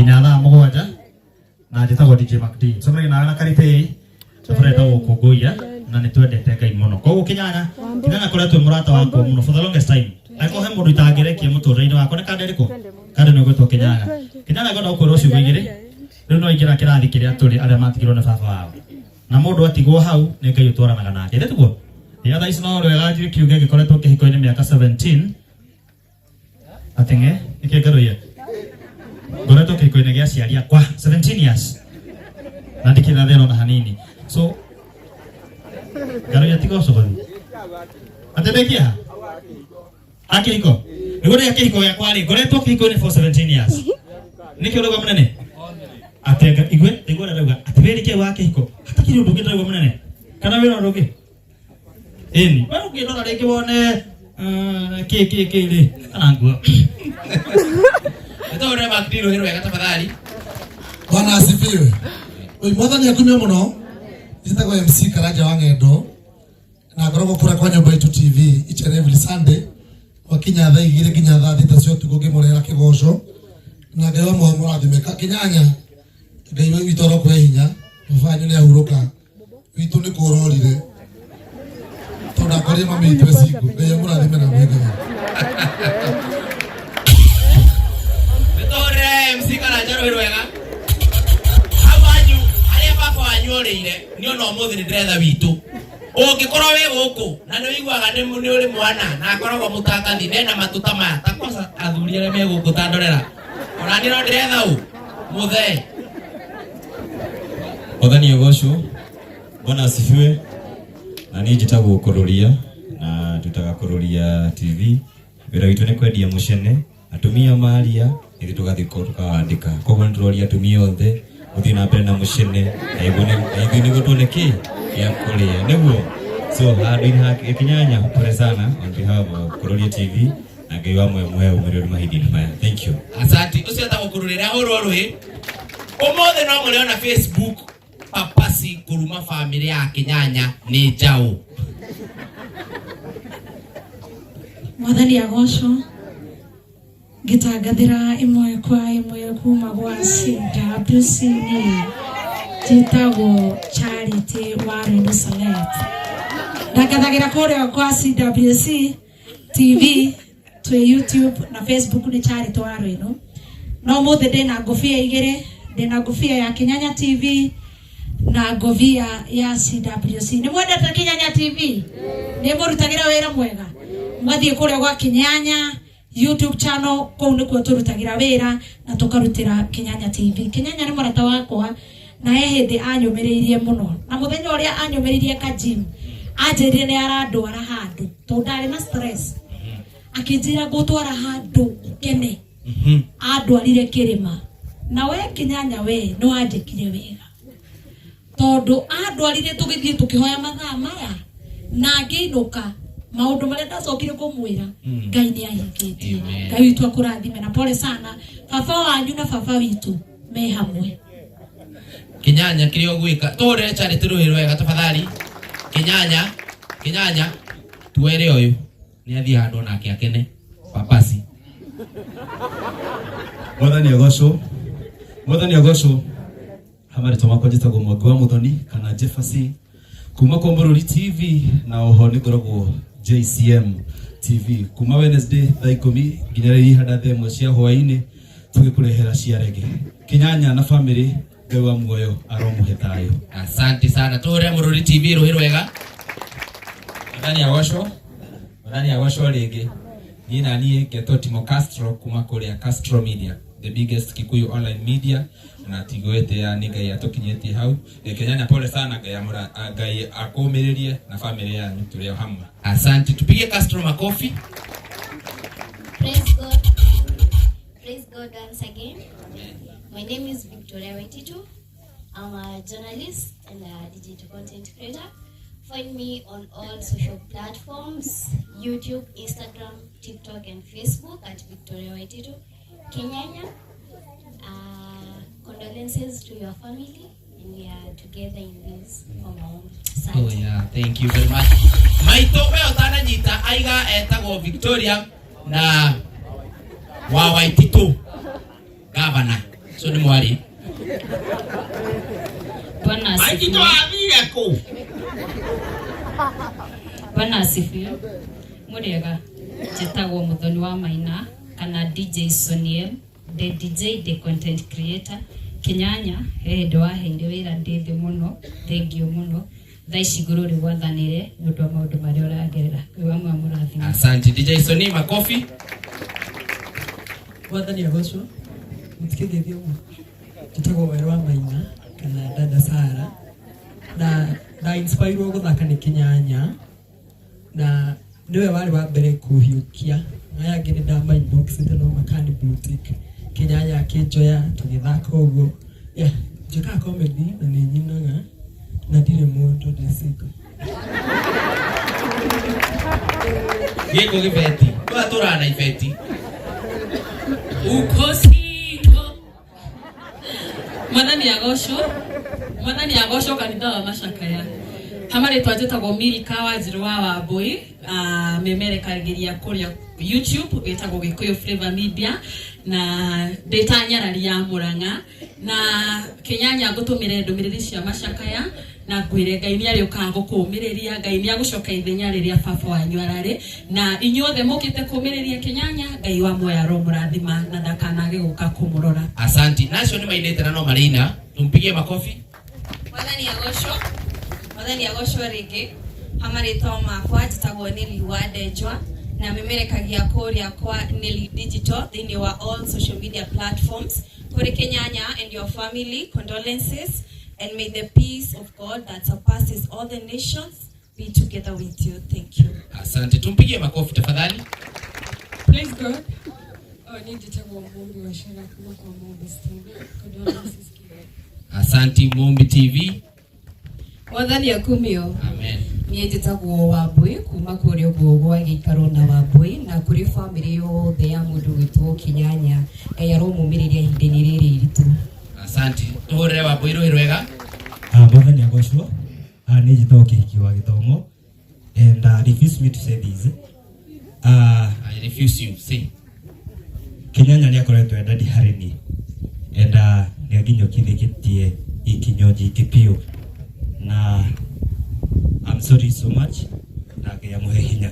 Nginya thaa 7 na njĩtagwo DJ MacD. Tũcemanagia nawe na Karitei tũkoretwo gũkũngũiya na nĩ twendete Ngai mũno. Koguo Kĩnyanya, Kĩnyanya akoretwo e mũrata wakwa mũno for the longest time. Angĩkorwo he mũndũ itangĩrekia mũtũrĩre-inĩ wakwa nĩ kanda ĩrĩkũ? Kanda ĩno ĩgwĩtwo Kĩnyanya. Kĩnyanya ngwenda gũkwĩra ciugo igĩrĩ. Rĩu no ingĩra kĩrathi kĩrĩa tũrĩ arĩa matigirwo nĩ baba wao. Na mũndũ atigwo hau nĩ Ngai ũtwaranaga nake. Ĩthĩ tiguo? Ĩ thaa ici no wega njigue kiuge gĩkoretwo kĩhiko-inĩ mĩaka 17 atĩ ng'e nĩkĩ ngarũiye ngoretwo kĩhiko-inĩ gĩa aciari akwa 17 years na ndikĩrĩ na thĩna ona hanini so ngarũiye tiga ũcogothi atĩ ndĩ kĩeha a kĩhiko nĩguo ndĩ kĩhiko gĩakwa rĩ ngoretwo kĩhiko-inĩ for 17 years nĩkĩ ũrauga mũnene atĩ igue igue ũrĩa ndauga atĩ wĩrĩ kĩu wa kĩhiko hatakĩrĩ ũndũ ũngĩ ndĩrauga mũnene kana wĩna ũndũ ũngĩ ĩni we ũngĩrora rĩngĩ wone kĩ kĩ kĩ rĩ kana nguo. Nĩtũhũrĩre Mark D rũhĩ rwega tafadhali. Bwana asifiwe. Oi mwathani akumio muno. Njĩtagwo MC Karanja wa Ng'endo na ngoragwo kũrĩa kwa Nyũmba Itũ TV each and every Sunday gwakinya thaa 2 nginya thaa 6 cia ũtukũ ngĩmũrehera kĩgoco na Ngai wa muoyo mũrathime. Kĩnyanya Ngai witũ arokũhe hinya, baba wanyu nĩ ahurũka witũ nĩ kũrorire tondũ akorire mami witũ e single. Ngai amũrathime na amũhe wega. Nĩtũhũrĩre MC Karanja rũhĩ rwega. Hau wanyu harĩa baba wanyu orĩire niĩ ona ũmũthĩ nĩ ndĩretha witũ. Ũngĩkorwo wĩ gũkũ na nĩ ũiguaga nĩ nĩ ũrĩ mwana na akoragwo mũtangathi nena matũ ta maya ta kosa athuri arĩa me gũkũ ta ndorera. Ona niĩ no ndĩretha ũ mũthee. Mwathani agocwo. Bwana asifiwe. Na niĩ njĩtagwo Kũrũria na ndutaga Kũrũria TV. Wĩra witũ nĩ kwendia mũcene, atumia maria ithuĩ tũgathiĩ tũkawandĩka. Koguo nĩ tũroria atumia othe mũthiĩ na mbere na mũcene na ithuĩ nĩguo tuone kĩ gĩa kũrĩa nĩguo. So handũ-inĩ ha Kĩnyanya, pole sana on behalf of Kũrũria TV na Ngai wa muoyo muhe ũmĩrĩru mahinda-inĩ maya. Thank you. Asante. Ũcio etagwo Kũrũria ahũrwo rũhĩ. Ũmũthĩ no mũrĩona Facebook papasi kũruma bamĩrĩ ya Kĩnyanya nĩ njaũ. Mwathani agocwo. Ngĩtangathĩra ĩmwe kwa ĩmwe kuma gwa CWC niĩ njĩtagwo Charity wa Rwendo Celeb. Ndangathagĩra kũrĩa kwa CWC TV twĩ YouTube na Facebook nĩ Charity wa Rwendo. No mũthĩ ndĩna ngũbia igĩrĩ, ndĩna ngũbia ya Kĩnyanya TV na ngũbia ya CWC. Nĩ mwendete Kĩnyanya TV? Nĩ mũrutagĩra wĩra mwega? Mwathiĩ kũrĩa gwa Kĩnyanya YouTube channel kũu nĩkuo tũrutagĩra wĩra na tũkarutĩra Kĩnyanya TV. Kĩnyanya nĩ mũrata wakwa na he hĩndĩ anyũmĩrĩirie mũno na mũthenya ũrĩa anyũmĩrĩirie kajim anjĩrire nĩ arandwara handũ tondũ ndarĩ na stress akĩnjĩra ngũtwara handũ ũkene andwarire kĩrĩma na we Kĩnyanya we nĩ wanjĩkire wega tondũ andwarire tũgĩthiĩ tũkĩhoya mathaa maya na ngĩinũka maũndũ marĩa ndacokire kũmwĩra Ngai nĩ ahingĩtie. Ngai witũ akũrathime na pole sana baba wanyu na baba witũ me hamwe. Kĩnyanya kĩrĩa ũgwĩka tũhũrĩre Charity rũhĩ rwega tafadhali. Kĩnyanya, Kĩnyanya tuere ũyũ nĩ athiĩ handũ onake akene papasi. Mwathani agocwo. Mwathani agocwo. Ha marĩtwa makwa njĩtagwo Mwangi wa Mũthoni kana Jefferson kuma kwa Mũrũri TV na oho nĩ ngoragwo JCM TV kuma Wednesday thaa 10 nginya rĩrĩa ihanda thaa 1 cia hwaĩ-inĩ tũgĩkũrehera cia rege. Kĩnyanya na famĩlĩ Ngai wa muoyo aromũhe thayũ. Asante sana. Tũhũrĩre Mũrũri TV rũhĩ rwega. Mwathani agocwo. Mwathani agocwo rĩngĩ. Niĩ na niĩ ngetwo Timo Castro kuma kũrĩa Castro Media, the biggest Kikuyu online media na tigwĩtĩa nĩ Ngai atũkinyĩtie hau. Kĩnyanya pole sana, Ngai amũra, Ngai akũmĩrĩrie na famĩlĩ yanyu tũrĩ o hamwe. Asante. Tupige Castro makofi. Praise God. Praise God once again. My name is Victoria Waititu. I'm a journalist and a digital content creator. Find me on all social platforms, YouTube, Instagram, TikTok, and Facebook at Victoria Waititu. Kenyanya, condolences to your family, and we are together in this for my own side. Oh yeah, thank you very much. Maitũ we ũtananyita aiga etagwo Victoria na wa Waititu gavana. So nĩ mwarĩ. Bwana Waititũ asifiwe. athire kũ? Bwana asifiwe. Mũrĩega, njĩtagwo Mũthoni wa Maina kana DJ Soniel, the DJ, the content creator. Kinyanya, he hĩndĩ waheire wĩra ndĩ thĩ mũno, thengiũ mũno. Thaa ici igũrũ rĩgwathanĩre nĩ ũndũ wa maũndũ marĩa ũragerera. Ngai wa muoyo amũrathime. Asante DJ Soni, makofi. Mwathani agocwo mũtikĩgeithio ũguo njĩtagwo Werũ wa Maina kana Dada Sara na nda inspirewo gũthaka nĩ Kĩnyanya na nĩwe warĩ wa mbere kũhiũkia aya angĩ nĩ ndama inboxĩte no makani blue tick Kĩnyanya akĩnjoya tũgĩthaka ũguo yeah, njĩkaga comedy na nĩ nyinaga na ndirĩ mũndũ ndĩ single. Gĩkũ gĩbeti. Tũratũraga na ibeti. Uko single. Mwathani agocwo. Mwathani agocwo kanitha wa macakaya. Ha marĩtwa njĩtagwo Milika Wanjirũ wa Wambui, memerekagĩria kũrĩa YouTube ĩtagwo Gĩkũyũ Flavor Media na ndĩ ta nyarari ya Mũrang'a na Kĩnyanya ngũtũmĩre ndũmĩrĩri cia macakaya na ngwĩre Ngai nĩ arĩũkaga gũkũmĩrĩria, Ngai nĩ agũcoka ithenya rĩrĩa baba wanyu ararĩ, na inyuothe mũkĩte kũmĩrĩria Kĩnyanya, Ngai wa muoyo aromũrathima na ndakanage gũka kũmũrora. Asante. Nacio nĩ mainĩte na no marĩina. Tumpigie makofi. Mwathani agocwo. Mwathani agocwo rĩngĩ. Ha marĩtwa makwa njĩtagwo Nelly wa Ndenjwa na memerekagia kũrĩa kwa Nelly Digital thĩinĩ wa all social media platforms. Kũrĩ Kĩnyanya and your family, condolences and may the peace of God that surpasses all the nations be together with you. Thank you. Asante. Tumpigie makofi tafadhali. Praise God. Oh, niĩ njĩtagwo Mũmbi wa Shera kuma kwa Mũmbi TV. Condolences Kenya. Asante Mumbi TV. Mwathani akumio. Amen. Niĩ njĩtagwo Wambui kuma kũrĩa ũguo gwa gĩikaro na Wambui na kũrĩ bamĩrĩ yothe ya mũndũ gwĩtwo Kĩnyanya. Ngai aromũmĩrĩria ihinda-inĩ rĩrĩ iritũ. Asante. Tũhũrĩre Wambui rũhĩ rwega. Mwathani agocwo. Niĩ njĩtagwo Kĩhiki wa Gĩthomo and refuse me to say this. I refuse you. Say. Kĩnyanya nĩ akoretwo e dadi harĩ niĩ and nĩ anginyũkithĩtie ikinyo nyingĩ biũ na I'm sorry so much na Ngai amũhe hinya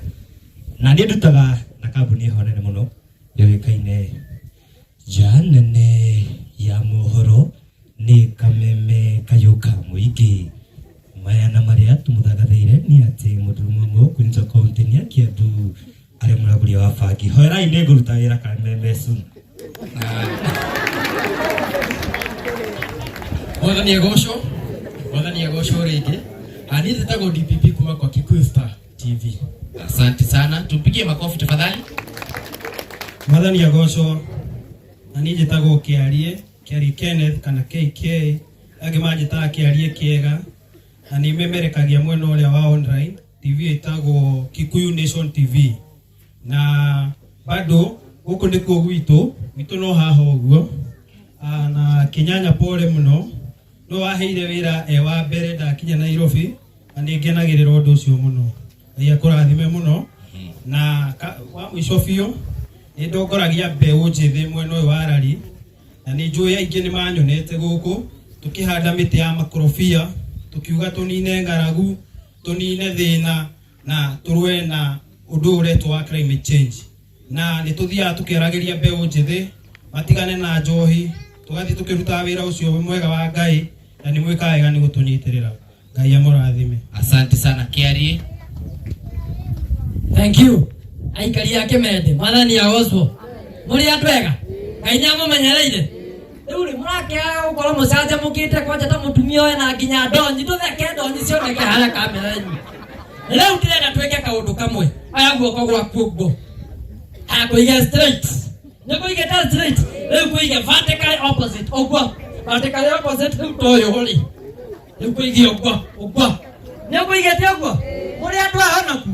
na niĩ ndutaga na kambuni ĩho nene mũno yũĩkaine nja nene ya mohoro nĩ kameme kayũ ka mũingĩ maya na marĩa tũmũthangathĩire nĩ atĩ mũndũrũme ũmwe kũnyitwo kaũntĩ-inĩ ya Kiambu arĩ mũragũria wa bangi hoerai nĩ ngũruta wĩra kameme soon. Mwathani agocwo. Mwathani agocwo rĩngĩ. Niĩ njĩtagwo DPP kuma kwa Kikuyu Star TV. Asante sana. Tumpigie makofi tafadhali. Mwathani agocwo. Na niĩ njĩtagwo Kĩarie, Kĩarie Kenneth kana KK, angĩ manjĩtaga Kĩarie Kĩega, na nĩ memerekagia mwena ũrĩa wa online, TV ĩtagwo Kikuyu Nation TV. Na bado gũkũ nĩkuo gwitũ, gwitũ no haha ũguo. Na Kĩnyanya pole mũno, no waheire wĩra e wa mbere ndakinya Nairobi, na nĩ ngenagĩrĩra ũndũ ũcio mũno. Ngai akũrathime mũno. Na wa mũico biũ, nĩ ndongoragia mbeũ njĩthĩ mwena ũyũ wa Rari, na nĩ njũĩ aingĩ nĩ manyonete gũkũ tũkĩhanda mĩtĩ ya makorobia, tũkiuga tũnine ng'aragu, tũnine thĩna na tũrũe na ũndũ ũyũ ũretwo wa climate change. Na nĩ tũthiaga tũkĩaragĩria mbeũ njĩthĩ matigane na njohi, tũgathiĩ tũkĩrutaga wĩra ũcio mwega wa Ngai, na nĩ mwĩkaga wega nĩ gũtũnyitĩrĩra. Ngai amũrathime. Asante sana Kĩarie. Thank you. Aikari a Kĩmende, Mwathani agocwo. Mũrĩ andũ ega? Ngai nĩ amũmenyereire. Rĩu rĩ mũrakĩaga gũkorwo mũcanjamũkĩte kwanja ta mũtumia ũyũ na nginya ndonyi, tũtheke ndonyi cioneke harĩa kamera-inĩ. Rĩu ndĩrenda twĩke kaũndũ kamwe. Oya guoko gwaku ũguo. Haya kũige straight. Nĩ kũigĩte straight. Rĩu kũige vertically opposite ũguo. Vertically opposite rĩu ta ũyũ rĩ. Rĩu kũige ũguo, ũguo. Nĩ ũkũigĩte ũguo? Mũrĩ andũ ahonoku?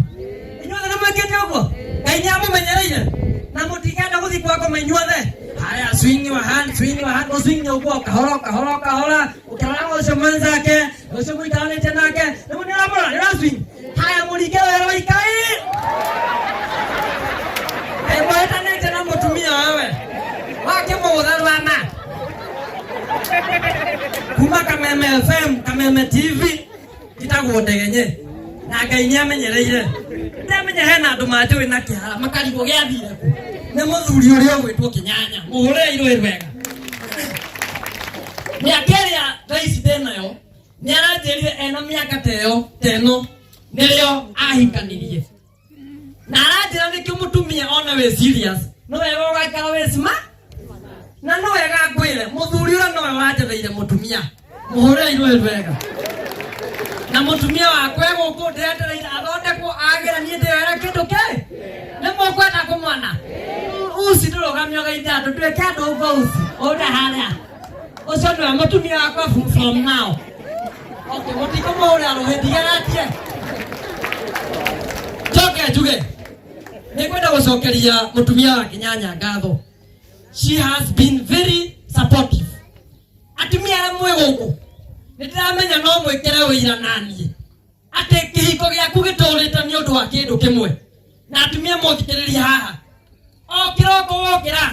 Inyuothe nĩ mwĩkĩte ũguo? Ngai nĩ amũmenyereire? Na mũtikenda gũthiĩ kwa ngoma inyuothe? Haya, swing your hand, swing your hand, swing ũguo kahora kahora kahora, ũkĩroraga ũcio mwenzake, ũcio mũikaranĩtie nake, rĩu nĩ ũramũrora, nĩ ũra swing. Haya, mũringe wega waikai. Ĩ mwĩtanĩte na mũtumia wewe. Wakĩmũgũtha rwana. Kuma Kameme FM, Kameme TV, njĩtagwo Ndegenye na Ngai nĩ amenyereire. Ndamenya hena andũ manjũĩ na kĩhara makarigwo gĩathire kũ. Nĩ mũthuri ũrĩa ũgwĩtwo Kĩnyanya, mũhũrĩre irũĩ rwega. Mĩaka ĩrĩa thaa ici ndĩnayo nĩ aranjĩrire ena mĩaka ta ĩyo ta ĩno nĩrĩo ahikanirie na aranjĩra nĩkĩo mũtumia ona wĩ serious no wega ũgaikara wĩ smart na no wega ngwĩre mũthuri ũrĩa nowe wanjetheire mũtumia mũhũrĩre irũĩ rwega na mũtumia wakwa e gũkũ ndĩretereire athondekwo agĩra niĩ ndĩyoera kĩndũ kĩ nĩ mũkwenda kũmona uci ndũrũgamio geithe andũ ndwĩke andũ ũguo uci ũrĩa harĩa ũcio nĩwe mũtumia wakwa from now. Okay, mũtikũmũhũrĩra rũhĩ ndigeratie njoke njuge nĩngwenda gũcokeria mũtumia wa Kĩnyanya ngatho. She has been very supportive. Atumia arĩa mwĩ gũkũ nĩ ndĩramenya no mwĩkĩre ũira naniĩ atĩ kĩhiko gĩaku gĩtũrĩte nĩ ũndũ wa kĩndũ kĩmwe. Na atumia mũthikĩrĩrie haha, o kĩroko wokĩra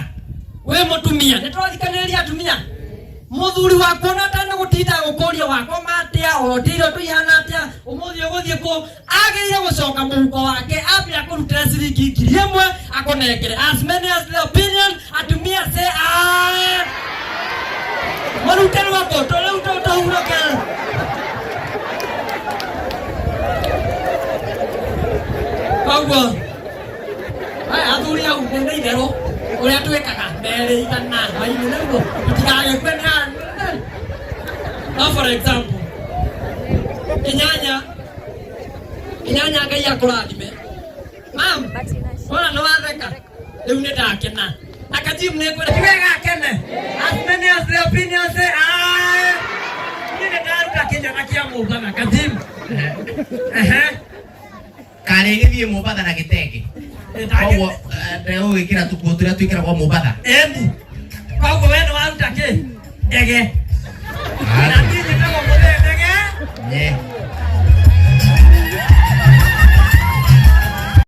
wĩ mũtumia, nĩ tũrathikanĩrĩria atumia, mũthuri waku ona atanagũtinda gũkũria wakoma atĩa, ũrotire ũndũ ihana atĩa, ũmũthĩ ũgũthiĩ kũ, agĩrĩire gũcoka mũhuko wake ambe akũrutĩre ciringi 1000 akũnengere. As many as the opinion, atumia say ah, marute rwako rĩu tũhurũke. Koguo aya athuri au nĩ itherũ ũrĩa twĩkaga merĩ igana hwainĩ nĩguo tũtigagĩkue nĩ. No for example Kĩnyanya, Kĩnyanya Ngai akũrathime mam, wona nĩ watheka rĩu nĩ ndakena na kajimu nĩ ngwenda tiwega akene. As many as the opinion say aye, niĩ nĩ ndaruta kĩnyana kĩa mũthana kajimu ehe. Karĩ gĩthiĩ Mombatha na gĩtenge, koguo ndegũgĩkĩra tũkuo tũrĩa twĩkĩragwo Mombatha. Eni koguo we nĩ waruta kĩ ndege na niĩ njĩtagwo mũthee ndege. Nye.